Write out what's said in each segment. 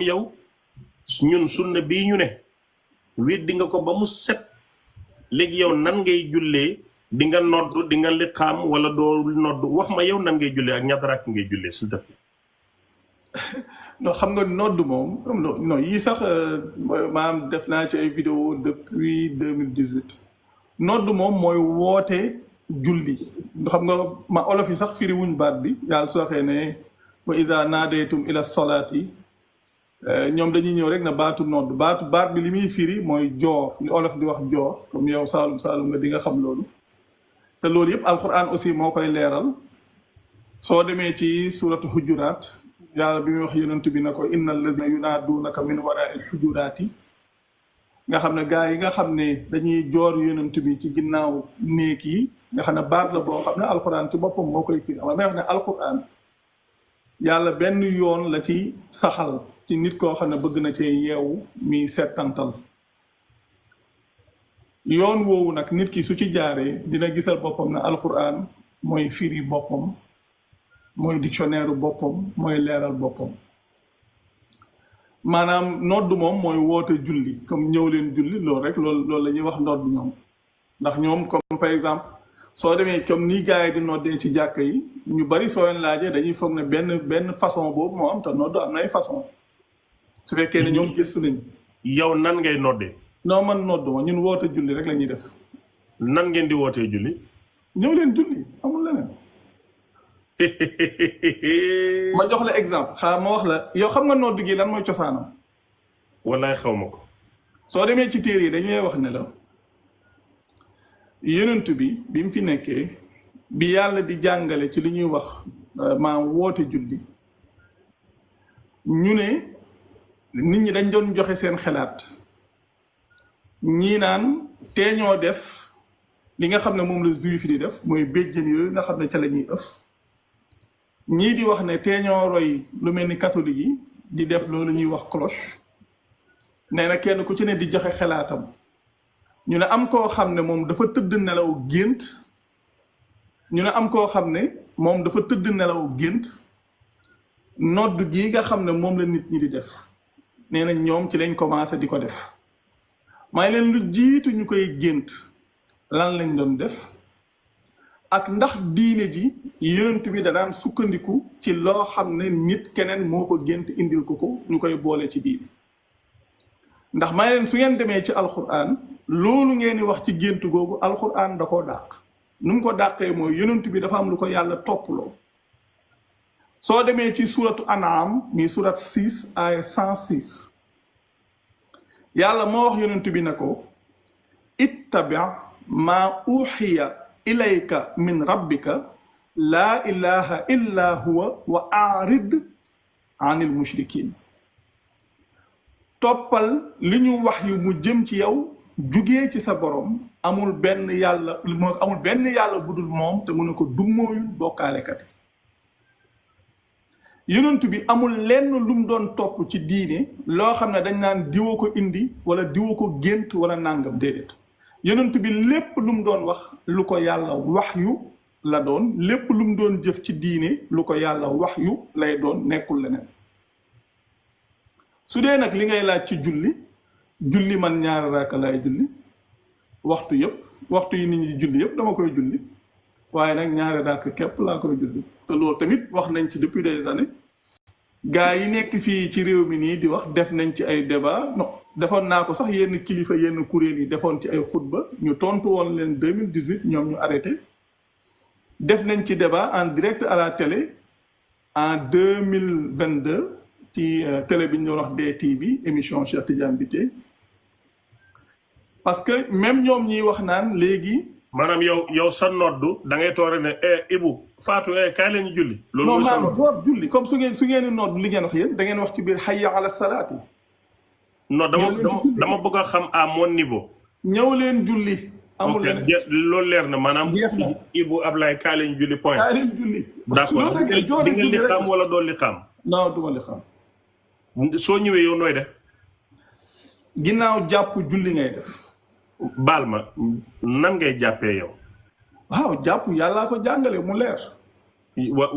yow ñun sunna bii ñu ne weddi nga ko ba mu set léegi yow nan ngay jullee di nga noddu di nga liqaam wala doo noddu wax ma yow nan ngay jullee ak ñaata rakk ngay jullee s'il te plaît. non xam nga nodd moom non yii sax maanaam def naa ci ay vidéo depuis 2018 nodd moom mooy woote julli xam nga ma olof yi sax firi wuñ baat bi yàlla su waxee ne wa iza naadaytum ila solaati ñoom dañuy ñëw rek na baatu nodd baat bi li muy firi mooy joor li olof di wax joor comme yow saalum nga di nga xam loolu te loolu yëpp alquran aussi moo koy leeral soo demee ci suratu hujuraat yàlla bi muy wax yonent bi na ko inna alladina yunaaduunaka min waraa'il hujuraati nga xam ne gaa yi nga xam ne dañuy joor yonent bi ci ginnaaw néeg yi nga xam ne baat la boo xam ne alquran ci boppam moo koy firi ama may wax ne alquran yàlla benn yoon la ci saxal ci nit koo xam ne bëgg na cee yeewu mi settantal yoon woowu nag nit ki su ci jaaree dina gisal boppam ne alquran mooy firi boppam mooy dictionnaire boppam mooy leeral boppam maanaam nodd moom mooy woote julli comme ñëw leen julli loolu rek loolu la ñuy wax nodd ñoom ndax ñoom comme par exemple soo demee comme nii gars yi di noddee ci jàkk yi ñu bari soo leen laajee dañuy foog ne benn façon boobu moo am te nodd am na ay façon su fekkee ne ñoom gëstu nañ yow nan ngay noddee. non man nodd ma ñun woote julli rek la ñuy def. nan ngeen di wootee julli. ñëw leen julli amul leneen. ma jox la exemple xaa ma wax la yow xam nga nodd gi lan mooy cosaanam. wallaay xaw ma ko. soo demee ci téere yi dañuy wax ne la yonent bi mu fi nekkee bi yàlla di jàngale ci li ñuy wax maam woote julli ñu ne nit ñi dañ doon joxe seen xalaat ñii naan tee ñoo def li nga xam ne moom la juif di def mooy béjjën yooyu nga xam ne ca la ñuy ëf ñii di wax ne tee ñoo roy lu mel ni catholique yi di def loolu ñuy wax cloche nee na kenn ku ci ne di joxe xalaatam ñu ne am koo xam ne moom dafa tëdd nelaw gént ñu ne am koo xam ne moom dafa tëdd nelaw gént nodd gii nga xam ne moom la nit ñi di def nee na ñoom ci lañ commencé di ko def may leen lu jiitu ñu koy gént lan lañ doon def ak ndax diine ji yonent bi da daan sukkandiku ci loo xam ne nit keneen moo ko gént indil ko ñu koy boole ci diine ndax may leen su ngeen demee ci alquran loolu ngeen di wax ci gént googu alquran da koo dàq nu mu ko dàqee mooy yonent bi dafa am lu ko yàlla topploo soo demee ci suratu an'am mi surat 6 ay 106 yàlla moo wax yonent bi ne ko ittabi ma uxiya ilayka min rabbika laa ilaha illa huwa wa arid anil mushrikin toppal li ñu wax yu mu jëm ci yow jugee ci sa borom amul benn yàlla budul moom te mu ne ko dummóoyul bokkaalekat yi yonent bi amul lenn lu mu doon topp ci diine loo xam ne dañ naan diwa ko indi wala diwa ko gént wala nàngam déedéet yonent bi lépp lu mu doon wax lu ko yàlla wax yu la doon lépp lu mu doon jëf ci diine lu ko yàlla wax yu lay doon nekkul leneen su dee nag li ngay laaj ci julli man ñaari raaka lay julli waxtu yi nit ñi julli yëpp dama koy julli waaye nag ñaari raaka képp laa koy julli te loolu tamit wax nañ ci depuis des années gaa yi nekk fii ci réew mi nii di wax def nañ ci ay débat non defoon naa ko sax yenn kilifa yenn kuréel yi defoon ci ay xutba ñu tontu woon leen 2018 ñoom ñu arrêté def nañ ci débat en direct à la télé en 2022 ci télé bi ñu doon wax DTV émission Cheikh Tidiane Bitté parce que même ñoom ñiy wax naan léegi. maanaam yow sa noddu da ngay toore ne Ibou Fatou kaay la ñu julli. loolu mooy sa noddu non julli comme su ngeen noddu li ngeen wax yéen da ngeen wax ci biir hayya ala salaati. non dama bëgg a xam à mon niveau. ñëw leen julli. amul leneen loolu leer na maanaam. Ibou Ablaye kaay la ñu julli point. kaay la ñu julli. d'accord di nga li xam wala doo li xam. non du ma li xam. soo ñëwee yow nooy def. ginnaaw jàpp julli ngay def. baal ma nan ngay jàppee yow. waaw jàpp yàllaa ko jàngale mu leer.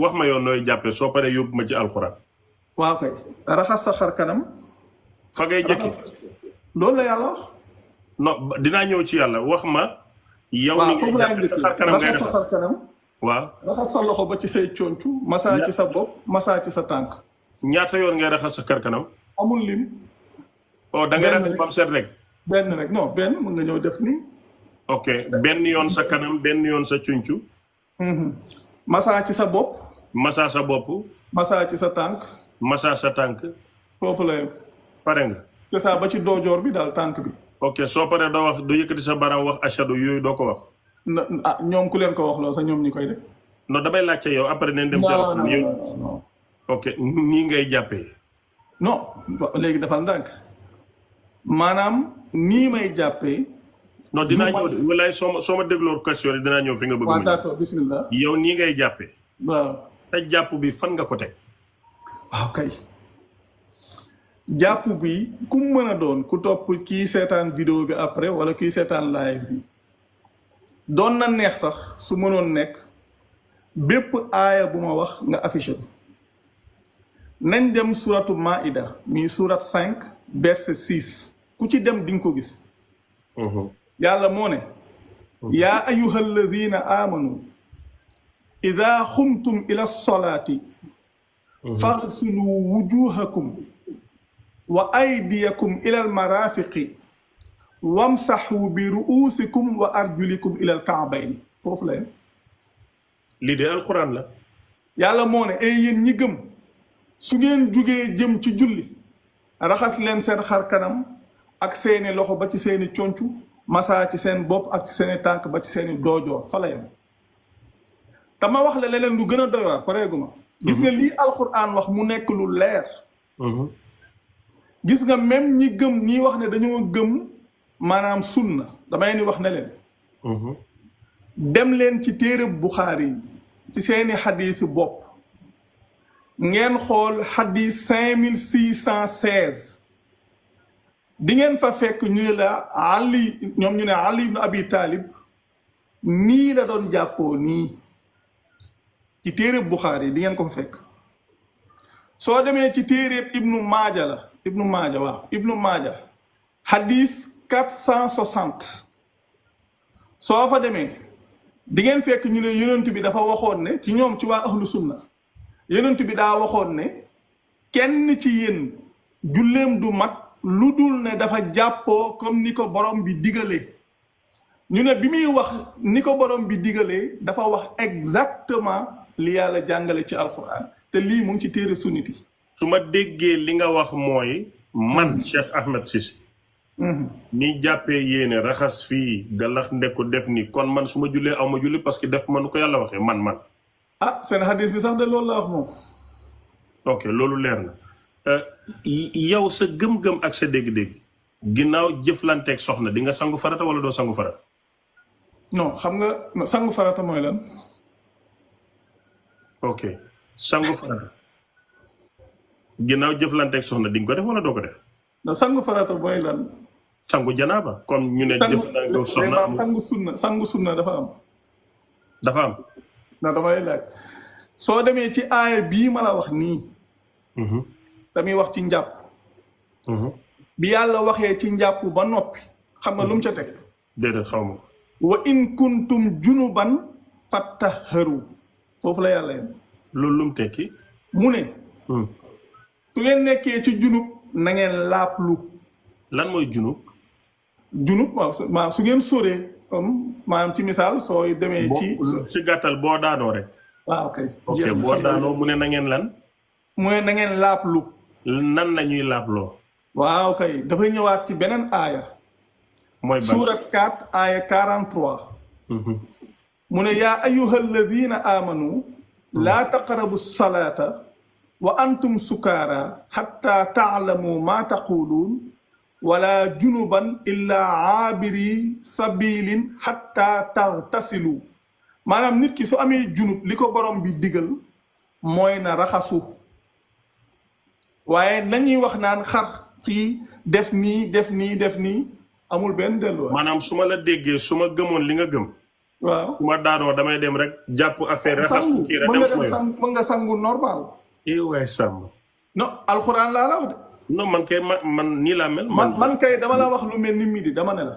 wax ma yow nooy jàppee soo paree yóbbu ma ci alxuraan. waaw kay raxas sa xar kanam fa ngay jëkke loolu la yàlla wax non dinaa ñëw ci yàlla wax ma yow ni ngay jàppe sa xar kanam ngay raxas sa xar kanam waaw raxas sa loxo ba ci say concu masaa ci sa bopp masaa ci sa tànk ñaata yoon ngay raxas sa xar kanam amul lim oh da ngay raxas bam set rek benn rek non benn mën nga ñëw def nii ok benn yoon sa kanam benn yoon sa cuncu masaa ci sa bopp masaa sa bopp masaa ci sa tànk masaa sa tànk foofu la yem pare nga te saa ba ci doojoor bi daal tànk bi ok soo paree doo wax doo yëkkati sa baram wax ashadu yooyu doo ko wax ñoom ku leen ko wax loolu sax ñoom ñi koy def non damay laajte yow après neen dem non ok nii ngay jàppee non léegi defal ndànk maanaam nii may jàppee non dinaa ñëw walaay soo ma dégloo question yi dinaa ñëw fi nga bëgg waaw d'accord bismillah yow nii ngay jàppee waaw sa jàpp bi fan nga ko teg waaw kay jàpp bi ku mën a doon ku topp kii seetaan vidéo bi après wala kii seetaan live bi doon na neex sax su mënoon nekk bépp aaya bu ma wax nga affiché nañ dem suratu maida mi surat 5 verset 6 ku ci dem di nga ko gis yàlla moo ne yaa ayuha alladina amanu ida xumtum ila lsolaati faghsilu wujuhakum wa aydiyakum ila almarafiqi wamsaxu bi ruusikum wa arjulikum ila alkaabayni foofu la lii de alquran la yàlla moo ne ay yéen ñi gëm su ngeen jugee jëm ci julli raxas leen seen xar kanam ak seeni loxo ba ci seeni concu masaa ci seen bopp ak ci seeni tànk ba ci seeni doojoor fa la yem te ma wax la leneen lu gën a doy waar pareeguma gis nga lii alquran wax mu nekk lu leer gis nga même ñi gëm ñi wax ne dañoo gëm maanaam sunna damay ni wax ne leen dem leen ci téere Buxaari yi ci seeni xadiisi bopp ngeen xool xadiis 5616 di ngeen fa fekk ñu ne la Ali ñoom ñu ne Ali ibn Abi Talib nii la doon jàppoo nii ci téere Buxaari yi di ngeen ko fa fekk soo demee ci téere Ibnu Maaja la Ibnu Maaja waaw Ibnu Maaja xadiis 460 soo fa demee di ngeen fekk ñu ne yonent bi dafa waxoon ne ci ñoom ci waa ahlu sunna yonent bi daa waxoon ne kenn ci yéen julleem du mat lu dul ne dafa jàppoo comme ni ko borom bi digalee ñu ne bi muy wax ni ko borom bi digalee dafa wax exactement li yàlla jàngale ci alquran te lii mu ngi ci téere sunnit yi su ma déggee li nga wax mooy man Cheikh Ahmed Cissé ni jàppee yéene raxas fii galax ndekku def ni kon man su ma jullee aw ma julli parce que def ma nu ko yàlla waxee man seen hadis bi sax de loolu la wax moom ok loolu leer na yow sa gëm-gëm ak sa dégg-dégg ginnaaw jëflanteeg soxna di nga sangu farata wala doo sangu farata non xam nga sangu farata mooy lan ok sangu farata ginnaaw jëflanteeg soxna di nga ko def wala doo ko def non sangu farata mooy lan sangu janaaba comme ñu ne jëflanteeg soxna sangu sunna dafa am na damay laaj soo demee ci aaya bii ma la wax nii damay wax ci njàpp bi yàlla waxee ci njàpp ba noppi xam nga lu mu ca teg déedéet xaw ma wa in kuntum junuban fattaharu foofu la yàlla yem loolu lu mu tekki mu ne su ngeen nekkee ci junub na ngeen laaplu lan mooy junub waaw su ngeen sóree comme maanaam ci misaal sooy demee ci gàttal boo daanoo rek waaw ok boo daanoo mu ne na ngeen lan mooy na ngeen laaplu nan la ñuy laaploo waaw kay dafay ñëwaat ci beneen aaya mooy surat 4 aaya 43 mu ne yaa ayyuha alladina amanu laa taqrabu salata wa antum sukaara xatta taalamu ma taquluun wala junuban illa aabiri sabilin xatta taxtasilu maanaam nit ki su amee junub li ko borom bi digal mooy na raxasu waaye nañuy wax naan xar fii def nii amul benn delluwaay maanaam su ma la déggee su ma gëmoon li nga gëm waaw su ma daanoo damay dem rek jàpp affaire raxas kii rek dem mën nga sangu normal waay sàmm non alxuraan laa la wax de. non man kay man nii laa mel. man kay dama la wax lu mel ni midi dama ne la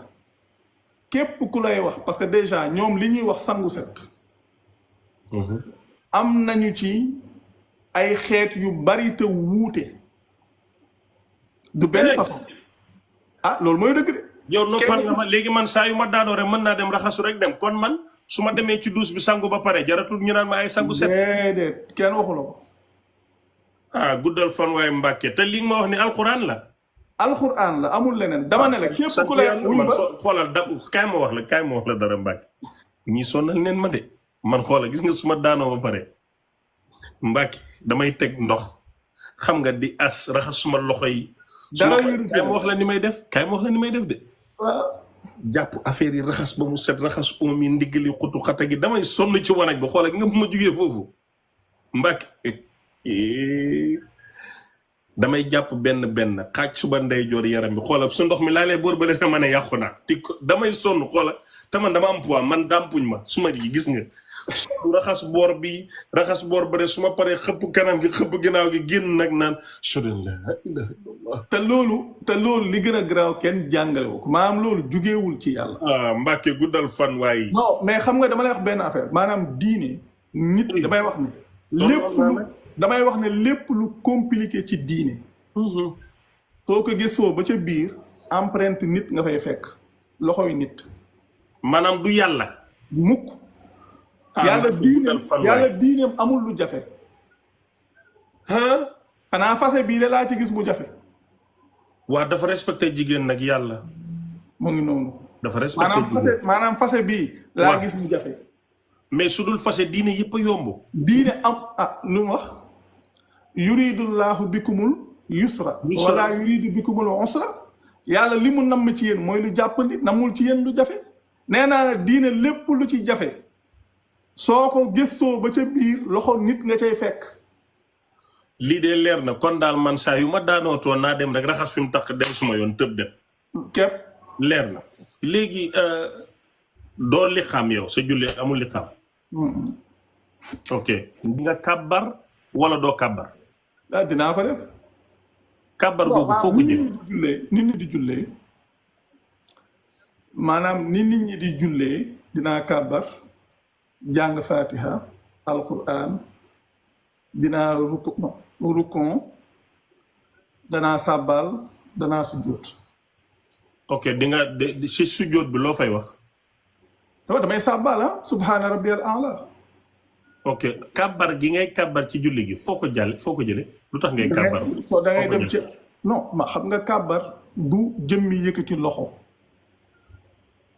képp ku lay wax parce que déjà ñoom li ñuy wax sangu set. am nañu ci ay xeet yu bari te wuute. du benn façon. ah loolu mooy dëgg de. yow noppal nga ma léegi man saa yu ma daanoo rek mën naa dem raxasu rek dem kon man su ma demee ci douche bi sangu ba pare jaratul ñu naan ma ay sangu set. déedéet kenn waxu la ko. ah guddal fan waaye Mbacké te li ma wax ni alxuraan la. alxuraan la amul leneen dama ne la képp ku lay man xoolal kaay ma wax la dara Mbacké ñii sonal neen ma de man xoolal gis nga su ma daanoo ba pare Mbacké damay teg ndox xam nga di as raxas suma loxo yi. dara kaay ma wax la ni may def de. waaw. jàpp affaire yi raxas ba mu set raxas oom yi ndiggali xutu xata gi damay sonn ci wanag bi xoolal nga bu ma jugee foofu Mbacké damay jàpp benn xaaj suba ndeyjoor yaram bi xoolal su ndox mi laalee boor ba la ma ne yàqu naa damay sonn xoolal te man dama am poids man dàmpuñ ma su ma gis nga raxas boor bi raxas boor ba de su ma paree xëpp kanam gi xëpp ginnaaw gi génn nag naan soden la ilaha illallah te loolu li gën a garaaw kenn jàngale wu ko maanaam loolu jugeewul ci yàlla. Mbacké guddal fan waaye. non mais xam nga dama lay wax benn affaire maanaam diine nit damay wax ne lépp lu compliqué ci diine. soo ko gisoo ba ca biir empreinte nit nga fay fekk loxoy nit. maanaam du yàlla. mukk. yàlla diineem amul lu jafe. xanaa fase bii de laa ci gis mu jafe. waa dafa respecté jigéen nag yàlla. mu ngi noonu. dafa respecté jigéen maanaam fase bii laa gis mu jafe. mais su dul fase diine yëpp a yomb. diine am lu mu wax. yuridullahu bikumul yusra. wala yuridu bikumul usra. yàlla li mu namm ci yéen mooy lu jàppandi namul ci yéen lu jafe. nee naa la diine lépp lu ci jafe. soo ko gëstoo ba ca biir loxo nit nga cay fekk. lii de leer na kon daal man saa yu ma daanootoon naa dem rek raxas fi mu tax dem suma yoon tëb dem. képp leer na léegi doo li xam yow sa julli amul li xam. ok nga kàbbar wala doo kàbbar. dinaa ko def. kàbbar googu foo ko jëlee nit ñi di jullee maanaam ni nit ñi di jullee dinaa kàbbar. jàng fatiha alquran dinaa rukon danaa sàbbal danaa sujjóot. ok di nga si sujjóot bi loo fay wax. damay sàbbal subhaana rabbiyal a'la. ok kàbbar gi ngay kàbbar ci julli gi foo ko jële lu tax ngay kàbbar. soo da ngay dem ci non ma xam nga kàbbar du jëmmi yëkkati loxo.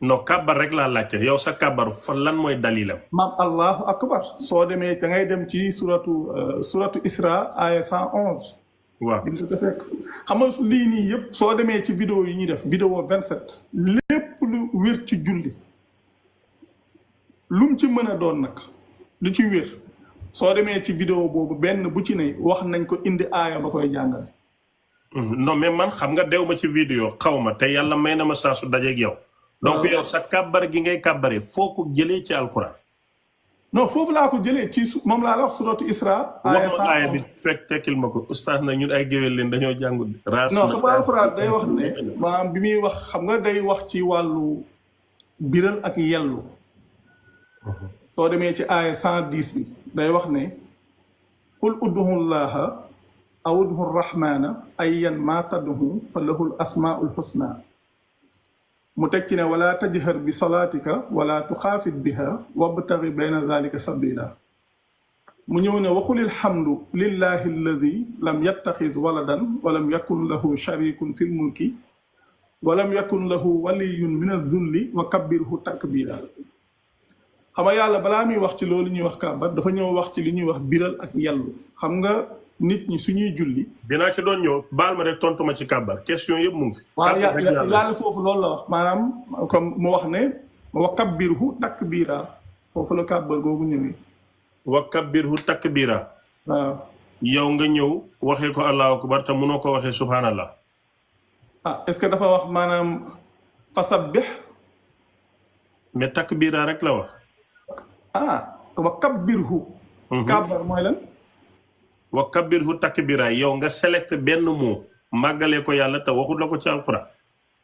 non kàbbar rek laa laajte yow sa kàbbar fan lan mooy dalilam. maam allahu akbar soo demee da ngay dem ci suratu Isra aya 111. waaw di nga ko fekk xam nga lii nii yëpp soo demee ci vidéo yi ñuy def vidéo 27. lépp lu wér ci julli lum ci mën a doon nag lu ci wér soo demee ci vidéo boobu benn bu ci ne wax nañ ko indi aaya ba koy jàngale. non mais man xam nga dew ma ci vidéo xaw ma te yàlla may na ma saa su dajeeg yow. donc yow sa kàbbar gi ngay kàbbaree foo ko jëlee ci alxuraan. non foofu laa ko jëlee ci moom laa la wax suratu Isra. aaya bi tekkil ma ko oustaz na ñun ay géwél leen dañoo jàngul. non xam nga alxuraan day wax ne maanaam bi muy wax xam nga day wax ci wàllu biral ak yellu. soo demee ci aaya 110 bi day wax ne. qul ud'u llaha aw ud'u rahmana ayyan ma tad'u fa lahul asmaul husna. mu teg ci ne wala tajhar bi salaatika wala tuxaafit biha wabtaghi bayna dhalika sabila mu ñëw ne waxulil hamdu lillahi alladi lam yattaxiz waladan walam yakun lahu sharikun fi lmulki walam yakun lahu waliyun min adulli wa kabbirhu takbira xam nga yàlla balaa muy wax ci loolu ñuy wax kàbbar dafa ñëw wax ci li ñuy wax biral ak yellu xam nga nit ñi suñuy julli. dinaa ci doon ñëw baal ma rek tontu ma ci kàbbar question yëpp mu ngi fi. waaw yàlla foofu loolu la wax maanaam comme mu wax ne wa kabbirhu takbira foofu la kàbbar googu ñëwee. wa kabbirhu takbira. waaw. yow nga ñëw waxee ko allahu akbar te mënoo ko waxee subhanallah. est-ce que dafa wax maanaam fasabbih. mais takbira rek la wax. wa kabbirhu. kàbbar mooy lan. wa kabbirhu takbira yow nga select benn mot màggalee ko yàlla te waxut la ko ci alquran.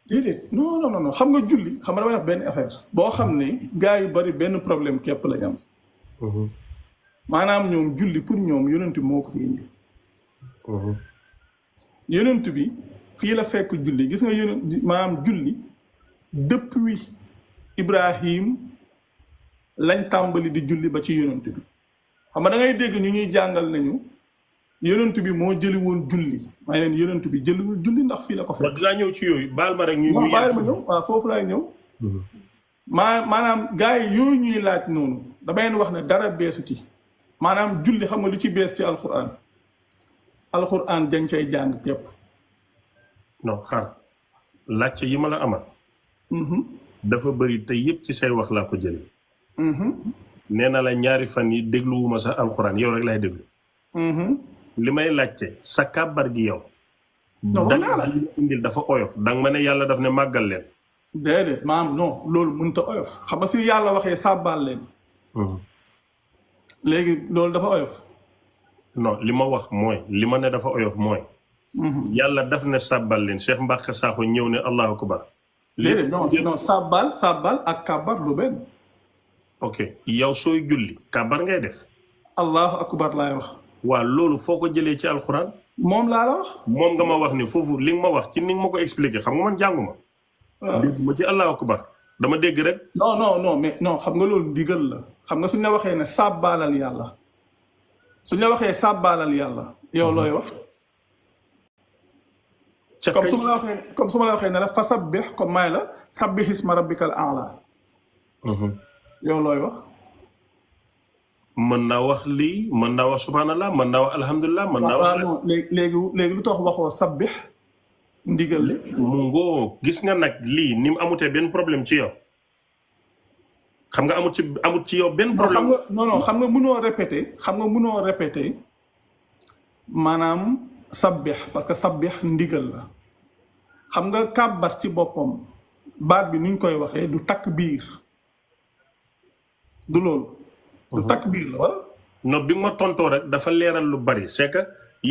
déedéet non xam nga julli xam nga damay wax benn affaire boo xam ne gars yu bari benn problème képp lañ am. maanaam ñoom julli pour ñoom yonent bi moo ko fi indi. yonent bi fii la fekk julli gis nga yonent maanaam julli depuis Ibrahim lañ tàmbali di julli ba ci yonent bi xam nga da ngay dégg ñu ñuy jàngal nañu yonent bi moo jëli woon julli may leen yonent bi jëliwul julli ndax fii la ko fekk. dinaa ñëw ci yooyu baal ma rek ñu baal ma ñëw waaw foofu laay ñëw. maanaam gars yi yooyu ñuy laaj noonu damay leen wax ne dara beesu ci maanaam julli xam nga lu ci bees ci alquran dañ cay jàng képp. non xaar laajte yi ma la amal. dafa bëri te yëpp ci say wax laa ko jëlee. nee na la ñaari fan yi dégluwuma sax alxuraan yow rek lay déglu. li may laajte sa kàbbar gi yow. non la indil dafa oyof danga ma ne yàlla daf ne màggal leen. déedéet maam non loolu mënut a oyof xam nga si yàlla waxee sàbbaal leen. léegi loolu dafa oyof. non li ma wax mooy li ma ne dafa oyof mooy. yàlla daf ne sàbbal leen Cheikh Mbacké Sakho ñëw ne allahu akbar. déedéet non sàbbal ak kàbbar lu benn. ok yow sooy julli kàbbar ngay def. allahu akbar laay wax. waaw loolu foo ko jëlee ci alxuraan. moom laa la wax. moom nga ma wax ni foofu li nga ma wax ci ni nga ma ko expliqué xam nga man jànguma. waaw dégg ma ci allahu akbar dama dégg rek. non mais non xam nga loolu ndigal la xam nga suñ la waxee ne sàbbaalal yàlla suñ la waxee sàbbaalal yàlla yow looy wax. comme su ma la waxee ne la fa sabbih comme maay la sabbih isma rabbikal a'la. yow looy wax. mën naa wax lii mën naa wax subhanallah mën naa wax alhamdulilah mën naa wax. léegi lu tax waxoo sabbih ndigal li. mu ngoo gis nga nag lii ni mu amutee benn problème ci yow. xam nga amut ci yow benn problème. xam nga mënoo répété maanaam sabbih parce que sabbih ndigal la xam nga kàbbar ci boppam baat bi ni ñu koy waxee du takk biir du loolu. du takk biir la wala. non bi ma tontoo rek dafa leeral lu bari c'est que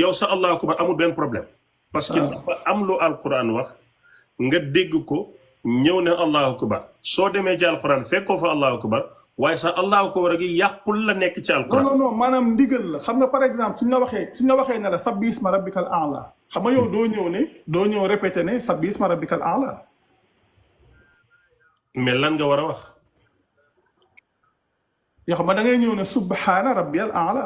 yow sa allahu akbar amul benn problème. parce que dafa am lu alquran wax nga dégg ko ñëw ne allahu akbar soo demee ci alquran fekkoo fa allahu akbar waaye sa allahu akbar gi yàqul la nekk ci alquran. non maanaam ndigal la xam nga par exemple suñ la waxee ne la sabbi isma rabbikal a'la xam nga yow doo ñëw répété ne sabbi isma rabbikal a'la. mais lan nga war a wax. yoo xam nga da ngay ñëw ne subhaana rabbiyal a'la.